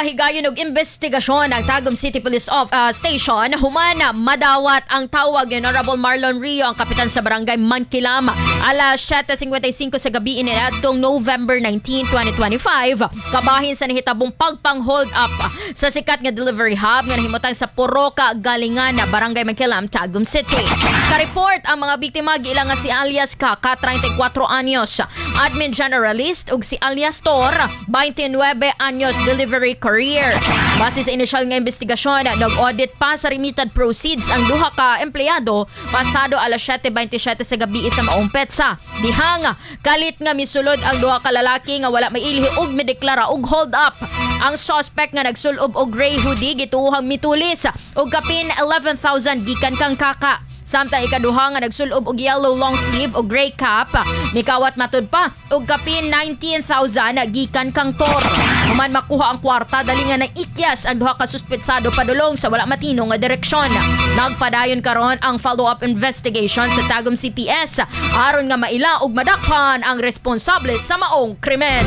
Nagpahigayon og investigasyon ang Tagum City Police Station human madawat ang tawag ni Honorable Marlon Rio, ang kapitan sa Barangay Mankilam, alas 7:55 sa gabi iniadtong November 19, 2025, kabahin sa nahitabong pagpang-hold up sa sikat nga delivery hub nga nahimutang sa Poroka, Galingan, Barangay Mankilam, Tagum City. Sa report, ang mga biktima giila nga si alias Kaka, 34 anyos, admin generalist, ug si alias Tor, 29 anyos, delivery courier. Base sa inisyal nga investigasyon, nag-audit pa sa remitted proceeds ang duha ka empleyado pasado alas 7:27 sa gabi sa maong petsa. Dihang kalit nga misulod ang duha ka lalaki nga wala mailhi ug mideklara og hold up. Ang suspect nga nagsulob og gray hoodie gituohang mitulis og kapin 11,000 gikan kang Kaka. Samtang ikaduha nga nagsulob og yellow long sleeve og gray cap, mikawat matud pa og kapin 19,000 gikan kang Tor. Human makuha ang kwarta, dali nga naikyas ang duha ka suspetsado padulong sa wala matino nga direksyon. Nagpadayon karon ang follow-up investigation sa Tagum CPS aron nga maila ug madakpan ang responsable sa maong krimen.